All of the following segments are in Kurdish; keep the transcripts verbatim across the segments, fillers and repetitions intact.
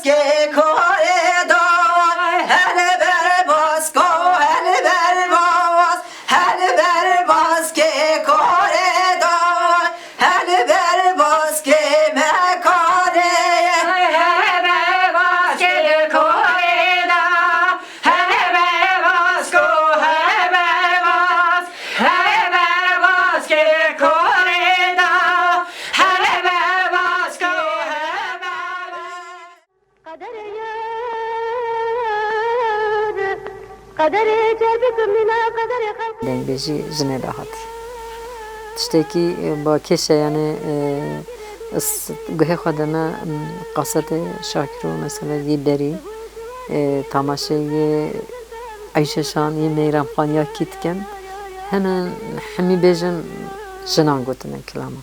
Kê korê da, hele ber basko, hele ber bas, hele ber bas kê korê da, hele ber bas kê mekanê. Hele ber bas kê korê da, hele ber basko, hele ber bas, hele ber bas kê korê da, hele ber basko, hele ber bas. Qederê yar, qederê çerpik mîna, qederê xelq. Dengbêjî jinê de hatî. Tiştekî, e, ba kêş e, yanî, e, is-, guhê xwe de me, m, qasetê Şakiro mesela yê berî, e, tamaşeyê Eyşe Şan, yê Meyrem Xan ya kî dikin, hene hemî bêjin jinan gotine kilama.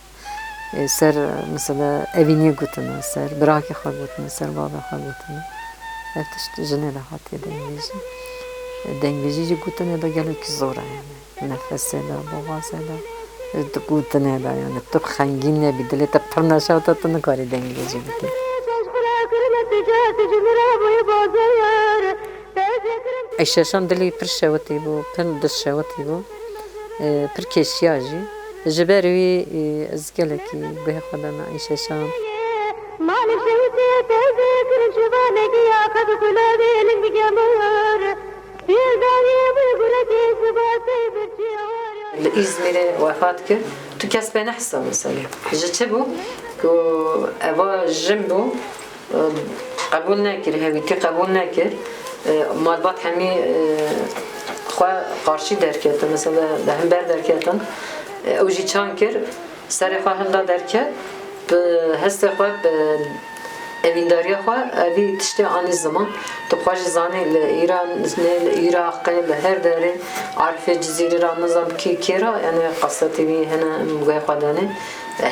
E, ser, mesela, evîniyê gotine, ser birakê xwe gotine, ser bavê xwe gotine. Ev tişt jinê de hatiye dengbêjî. E, dengbêjî jî gotinê de gelekî zor e, yanî. Nefesê de, boğazê de, e, di gotinê de, yanî, tu xengîn nebî, dilê te pir neşewta, tu nikarî dengbêjî bikî. Eyşe Şan dilê pir şewitî bû, pir dişewitî bû. E, pir kêşiya jî. Ji ber wî, e, ez gelekî guhê xwe dana Eyşe Şan. Malik şewitî teyze kirin şivanekî ya qed û kulavê ling bi gemar. Pîr dawiyê bi guretî sibatê birçî. Li Îzmîrê wefat kir. Tu kes pê nehisa mesela. Ji çi bû? Ku eva jin bû. Qebûl nekir, hevîtî qebûl nekir. E, malbat hemî, e, xwe qarşî derketin, mesela li hember derketin. E, ew jî çan kir, serê xwe hilda derket, bi hestê xwe, bi evîndariya xwe, evî tiştê anî ziman. Tu xwe jî zanî li Îranê, li Iraqê, li her derê, Arifê Cizîrî ra nizam kî kê ra, yanî qasetê wî hene em guhê xwe danê.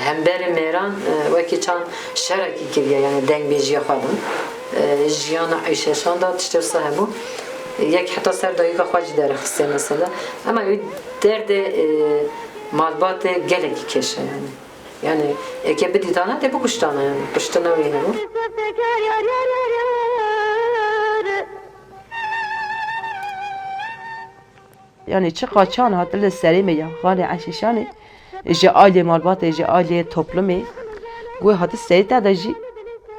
Hemberê mêran, e, wekî çan şerekî kiriye, yanî dengbêjiya xwe de. E, jiyana Eyşe Şan de tiştê wisa hebû. Yek heta ser dayika xwe jî derxistiye mesela. Ema wî derdê, e, malbatê gelekî kêş e yanî. Yanî eke bidîtana tê bikuştana yanî. Kuştina wî hebû. Yanî çiqa çan hatine serê me ya xanê Eşîşanê, ji aliyê malbatê, ji aliyê toplumê, ku hati serê te de jî,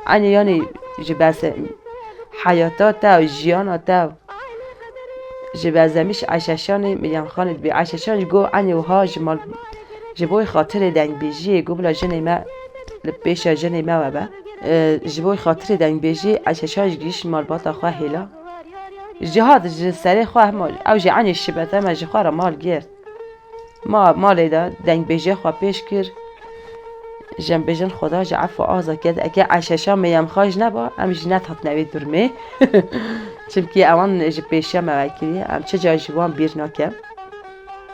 enê yanî ji bese heyata te, jiyana te, ji bezemîş Eşeşanê, Meryem Xanê dibê Eşeşan ji go enê wiha ji mal, ji bo xatirê dengbêjiyê, go bila jinê me li pêşa jinê me webe. E, ji bo xatirê dengbêjiyê Eşeşan ji gihîşt malbata xwe hêla. Ji hat ji serê xwe hema, ew jî enê şibete me ji xwe re mal girt. Ma malê de dengbêjiya xwe pêş kir. Ji em bêjin Xweda ji efwa aza ked. Eke Eşeşa Meryem Xan ji neba, em jî nethatine wê durmê. Çimkî ewan ji pêşiya me vekiriye. Em çi car ji wan bîr nakin.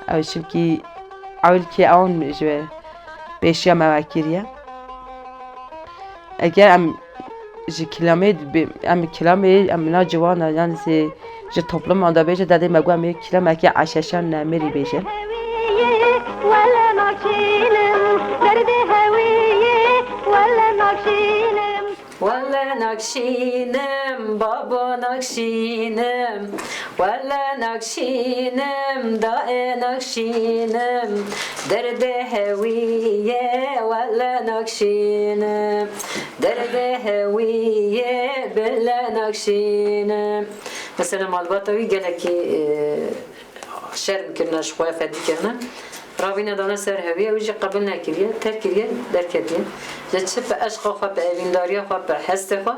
Ew çimkî ewilkî ewan ji pêşiya me vekiriye. Eger em ji kilamê dibe-, em kilamê, em na ciwana, yanî sê ji topluma da bêje, dedê me got, em ê kilamekê Eşeşan Nemirî bêjin. Wele nakşînim, babo nakşînim. Wele nakşînim, daê nakşînim, derdê hewî ye, wele nakşînim, derdê hewî ye, bile nakşînim. Mesela malbata wî gelekî, e, şerm kirine, ji xwe fedî kirine. Ravîne dane ser hewî, ew jî qebûl nekiriye, terk kiriye, derketiye. Ji çi bi eşqa xwe, bi evîndariya xwe, bi hestê xwe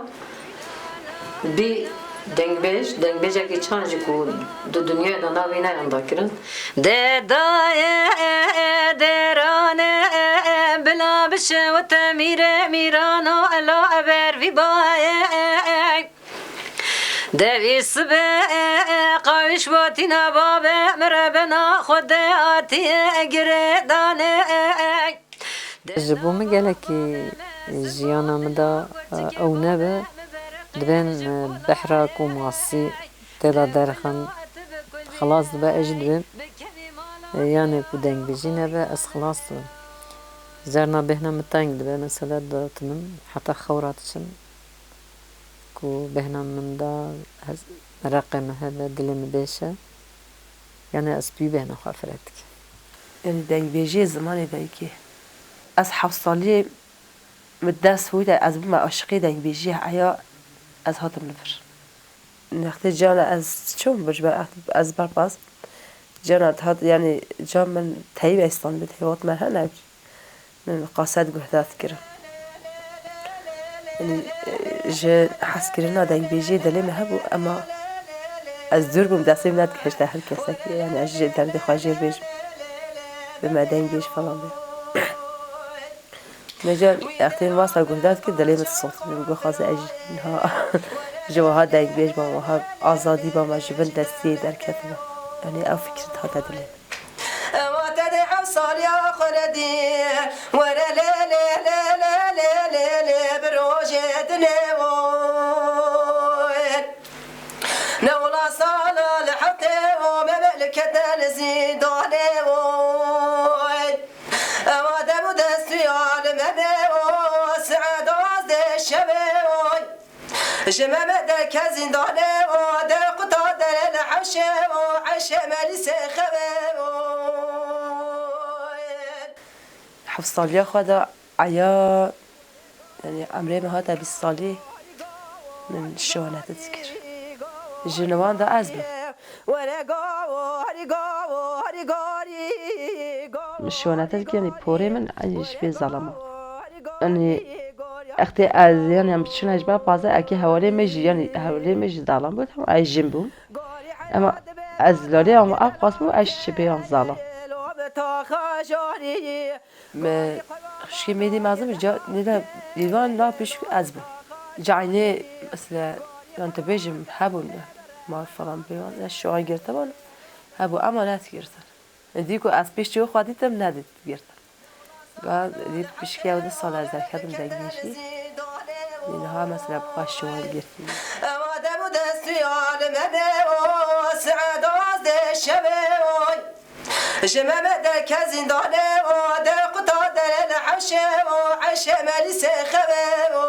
bî dengbêj, dengbêjekî çan jî ku di dinyayê de navê neyan dakirin. Dedayê derane bila bişewite mîrê mîrano ela eber vî bayê. Devî sibe qawîş botîna babe, min re bena Xwedê hatiye girêdane. Ji bo min gelekî jiyana min de, e, ew nebe, dibên, e, behra ku masî tê de derxin, xilas dibe, ez jî dibêm, e, yanê ku dengbêjî nebe, ez xilas dibim. Carna bêhna min teng dibe, mesela datinim, heta xew ra diçim. Ku û bêhna min da, ez, mereqê min hebe, dilê min bêş e. Yani ez bi wî bêhna xwe fireh dikim. Yani dengbêjiyê zimanê dayikê. Ez heft salî min dest wî de ez bûme aşiqê dengbêjiyê heya ez hatim li vir. Wextê cana ez çûm bir ji ber ez berpaz. Cana hat yani can min teyî ve Îstanbul teyî hat me hene. Min qased guhdar dikirin. Yanî, e, ji hezkirina dengbêjiyê dilê min hebû, ema ez dûr bûm, destê min nedigihişte her kesekî. Yanî, ez ji derdê xwe jêr bêjim. Bi me dengbêj falan be. Meca, wextê min wasa guhdar dikir, dilê min disot. Min got, xwazê ez jî niha ji wiha dengbêj bam, wiha azadî bam, ez ji bin destiyê derketime. Yanî, ew fikir dihate dilê min. Ewa te dê heft saliya xwe nedî, were lê, lê, lê, lê, lê, lê, lê, bi rojê dinê woy. Ne wila sala li heftê wo, me be li kete li zîndanê woy. Ewa dem û destûya li me bê wo, si'et dozdê şevê woy. Ji me me derke zîndanê o, derquta dere li hewşê o, eşê me lîsê xewê o. Heft saliya xwe de eya, yanî emrê min hate bîst salî, min şiwanete dikir. Ji niwan de ez bim. Şiwanete dikir, yanî porê min ey ji vê zalama. Yanî, extê ez, yanî, em biçûne ji ber pazdeh, ekê hevalê me jî, yanî, hevalê me jî zalam bû, tamam, ez jin bûm. Ema ez lalê em ev qas bû, ez ji bê yan zalam. Me xişkê mêdî mezin bû, ca, nêde, dîvan la pişk ez bûm. Caynê, mesela, yan tu bêjim, hebûn, ma falan bê, ya şoan girte bana, hebû, ema net girtin. Dî ku ez piştî xwe dîtim, nedît girtin. Ga dî pişkî ew du sal ez derketim dengbêjî. Niha mesela bi xwe şiwan girtî. Ewa dem û destûya li me bê o, si'et dozdê şevê oy. Ji me me derke zîndanê o, derquta dere li hewşê o, eşê me lîsê xewê o.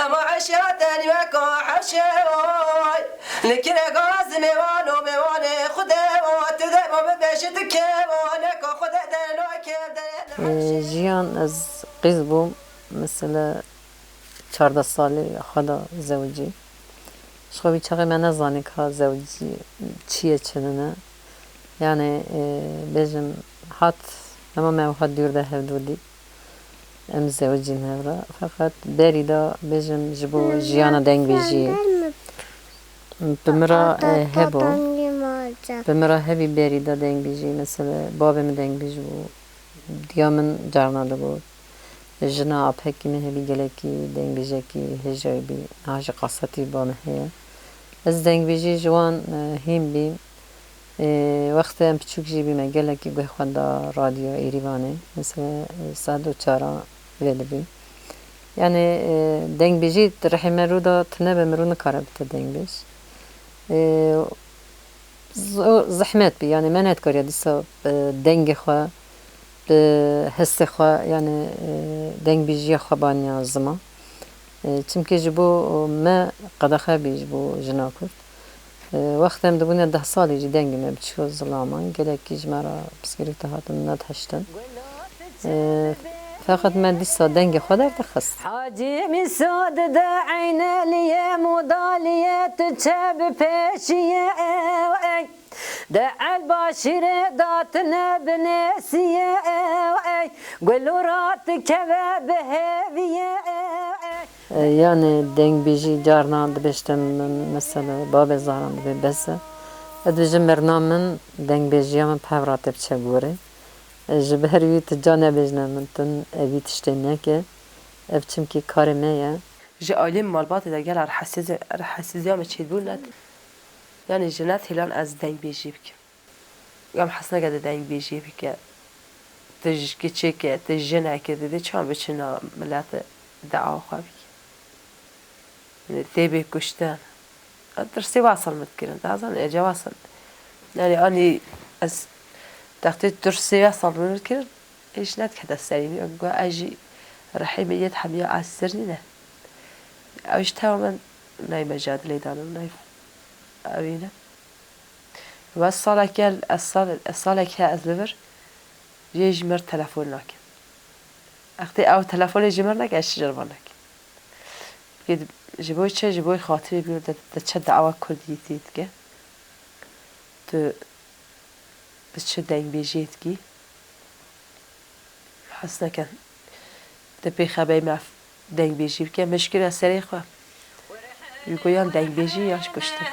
Ema eşya tenî weka hewşê oy. Li kireka zimê wan û mêwanê Xwedê o, tu de bo bibêje tu kê o, neka Xwedê dere nakê dere li hewşê. Ee, jiyan ez qîz bûm, mesela çardeh salî xwe da zewicî. Ji xwe vî çaxê me nezanî ka zewicî çi ye, çi nine. Yani, e, bêjim hat, ema me wiha dûr de hevdû dît. Em zewicîn hev re. Feqet berî de bêjim ji bo jiyana dengbêjiyê. Bi min re, e, hebo. Bi min re hebî berî de dengbêjî. Mesela babê min dengbêj bû. Diya min carna digot. Jina apekî min hebî gelekî dengbêjekî hêja bî. Niha jî qasetî ba min heye. Ez dengbêjî ji wan, e, hîn bîm. Ê, wextê em piçûk jî bîme, gelekî guh xwe da radyo Êrîvanê. Mesela, e, saet û çaran vê dibî. Yani, e, dengbêjî di rihê me rû da tune be, mirû nikare bite dengbêj. Ê, z-, zehmet bî, yani me nedikariya dîsa, e, dengê xwe, bi hestê xwe, yani, e, dengbêjiya xwe baniya ziman. E, çimkî ji bo me qedexe bî ji bo jina Kurd. E, wextê em dibûne deh salî jî dengê me biçû zilaman, gelekî ji me re pirsgirêk dihatin, nedihiştin. E, feqet me dîsa dengê xwe derdixist. Hacî Mîsa dide eyneliyê mudaliyê tu çe bi pêşiyê ey. De el başîrê datine binêsiyê ey. Gul û rat dikeve bi hêviyê ey. E, yani dengbêjî carna dibêjte min, mesela, babê zaran dibê bes e. Ez dibêjim mirina min, dengbêjiya min bi hev re tê biçe gorê. E, ji ber wî tu ca nebêjne min, tu evî tiştê neke. Ev çimkî karê me ye. Ji ailê min malbatê de gela rehesîzî-, rehesîziya min çêdibû net. Yani ji net hêlan ez dengbêjî bikim. Em hez neke tu dengbêjî bike, tu ji kiçik e, tu jinek e, tu dê çawa biçina milete dua xwe bike. Tê bê kuştin. Tirsê wasal min dikirin, dazan ece wasal. Yani anî ez textê tirsê wasal min dikirin, hiç nedikete serî min. Got ez jî Rihê min yê hemiya ez sir nîne. Ew ji tewa min nayê mecadilê danin, nayê evîne. Ve salek gel, ez sal-, ez salek he ez li vir, yê ji mir telefon nake. Extê ew telefonê ji mir nake, ez ji cir van nake. Ji bo çi? Ji bo xatirê bî de, de çi dawa kurdiyetî dike. Tu bi çi dengbêjiyê dikî? Hez neke tu pê xebey me dengbêjî bike, min ji kiriya serê xwe. Ji ku yan dengbêjî yan ji kuştin.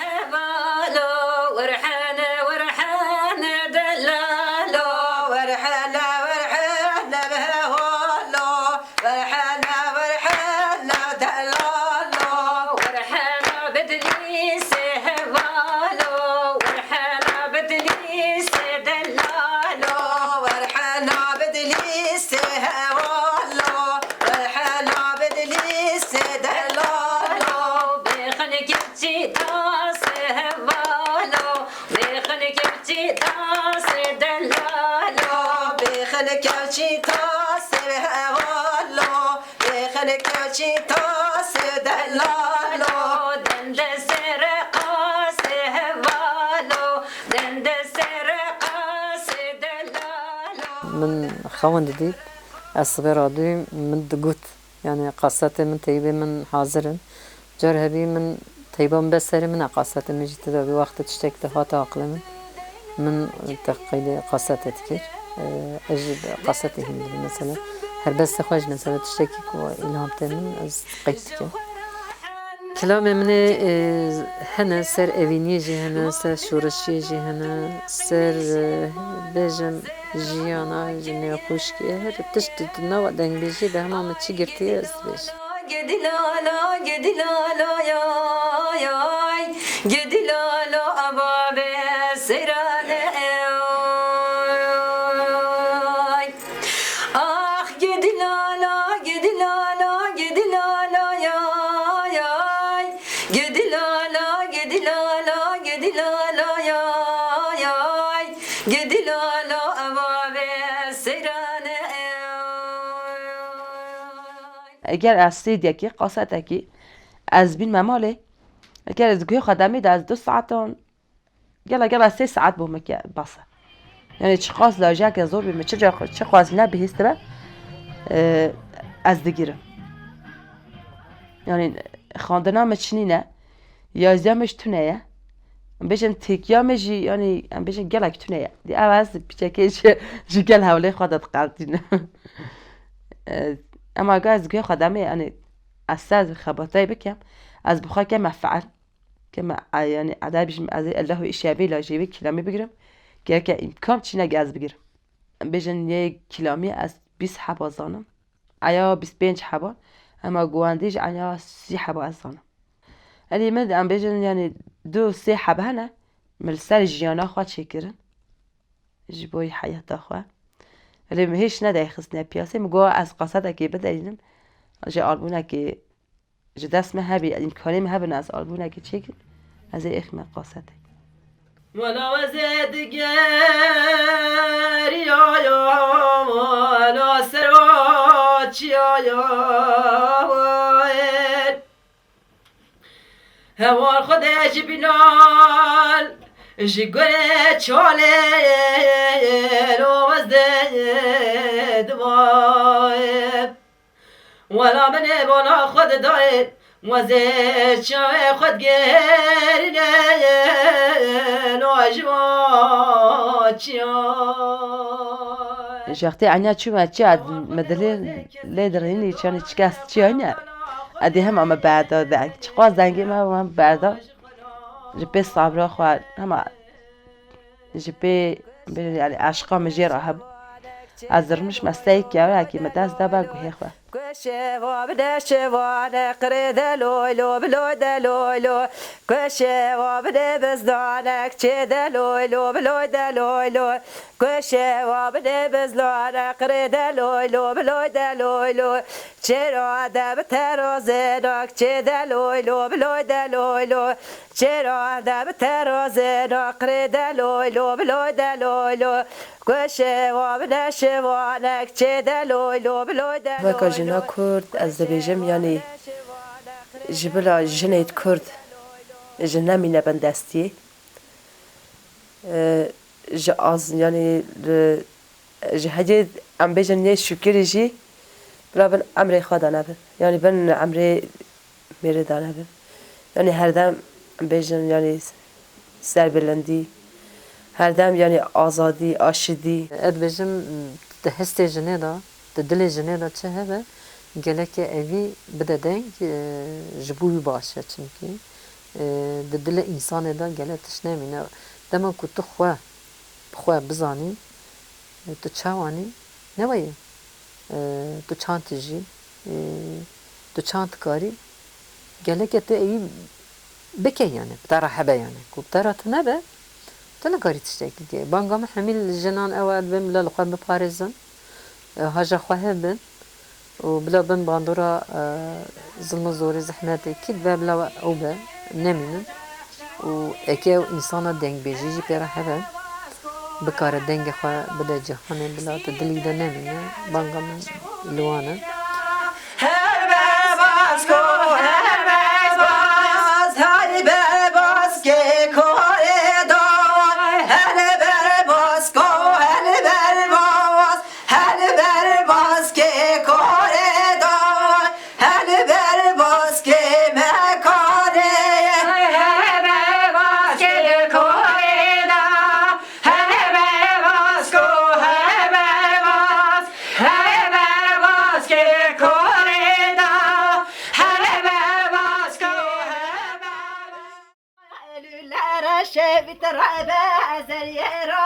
Min xewn didît, ez sibê radûyîm, min digot, yanî qasetê min, teybê min hazir in. Car hebî min teyba min bes serê min e, qasetê min jî tida bî, wextê tiştek dihate aqilê min. Min te qeydê qasetê dikir. Ee, ez jî bi qasetê hîn dibî mesela. Helbestê xwe jî mesela tiştekî ku îlham tê min, ez qeyd dikim. Kilamê min ê, e, hene, ser evîniyê jî hene, ser şoreşiyê jî hene, ser, e, bêjim jiyana ji nêxweşkê, her tişt di nava dengbêjiyê de hema min çi girtiye ez dibêjim. Eger ez sêdiyekî, qasetekî, ez bînme malê, eger ez guhê xwe demê de ez du saetan, gela, gela sê saet bo min ke bas e. Yanî çiqas lajiyeke zor bî min, çi ca, çiqas ne bihîstibe, e, ez digirim. Yanî xwendina min çi nîne, yaziya min jî tune ye. Em bêjin têkiya min jî, yanî em bêjin gelek tune ye. Dî ev ez piçekê ji, ji gel hewlê xwe de diqeldînim. E, ema ga ez guhê xwe demê, yanî ez se ez xebatayê bikim, ez bi xwe keme fe'l. Keme, e, yanî edeb jî ez ê Allahu îşeya vê lajê vê kîlamê bigirim. Gereke îmkan çîne ge ez bigirim. Em bêjin yê kîlamî ez bîst heba zanim. Eya bîst pênc heba. Ema guwendî jî eya sî heba ez zanim. Elî min em bêjin yanî du sê hebe hene. Min li ser jiyana xwe çêkirin. Ji bo heyata xwe. Elê min hêş nedayê xistine piyasê. Min got ez qasetekê biderînim. Ji albûnekê ji dest me hebî, îmkanê me hebin ez albûnekê çêkim. Ez ê êxime qasetê. Wela ez ê digeriyayam, wela ser wa çiyayam. Heval Xwedê ji Bilal, ji gurê çalê lo ez dê divaye. Wela min ê bona xwe didayê, wezê çavê xwe digerîne, lo ji va çiya. Ji wextê enya çûme çiya, me dilê lê dirînî çanî çikas çiya ne. Edî hema me berda deng. Çiqas dengê me, me berda. Ji pê sabra xwe hema ji pê, bê, yani aşqa min jê re hebû. Ez dirmiş me sey kewrekî me dest da be guhê xwe. Ku şeva bide şevane qirê de loy lo, bi loy de loy lo. Ku şeva bide bizdanek çê de loy lo, bi loy de loy lo. Ku şeva bide bizdanek qirê de loy lo, bi loy de loy lo. Çêra de bi terozê nak çê de loy lo, bi loy de loy lo. Çêra de bi terozê nak rê de loy lo, bi loy de loy lo. Ku şêwa bi neşêwanek çê de loy lo, bi loy de loy lo. Veka jina Kurd, ez dibêjim, yanî ji bila jinê Kurd ji nemîne bin destiyê. E, ji az, yanî li, ji hecê em bêjin yê şukirî jî bila bin emrê xwe de nebin. Yanî bin emrê mêrê de nebin. Yanî herdem em bêjin, yanî serbilindî, herdem yanî azadî, aşidî. Ez dibêjim, di hestê jinê de, di dilê jinê de çi hebe, gelekê evî bide deng, e, ji bo wî baş e çimkî. E, di dilê însanê de gelek tişt nemîne. Dema ku tu xwe, bi xwe bizanî, e, tu çawan î, ne weyî. E, tu çand tijî, e, tu çand karî, geleke tu ewî bike yani, bi te re hebe yani. Ku bi te re tune be, tu nikarî tiştekî bike. Banga min hemî jinan ew e, dibên bila li xwe biparêzin, e, haja xwe hev bin. Û bila bin bandora, e, zilm û zorê, zehmetê kî dibe bila ew be, nemînin. Û eke ew însana dengbêjî jî pê re hebe, bikare dengê xwe bide cîhanê, bila di dilî de nemîne, banga min li wan e. Hele ber basko, hele ber bas, hele ber baskê korê da. Hele ber basko, hele ber bas, hele ber baskê korê da. Hele ber baskê mekanê. Hele ber baskê korê da. Hele ber basko, hele ber bas, hele ber baskê korê da. Hele ber basko, hele ber bas. Elulere şevit rebe ezel yero.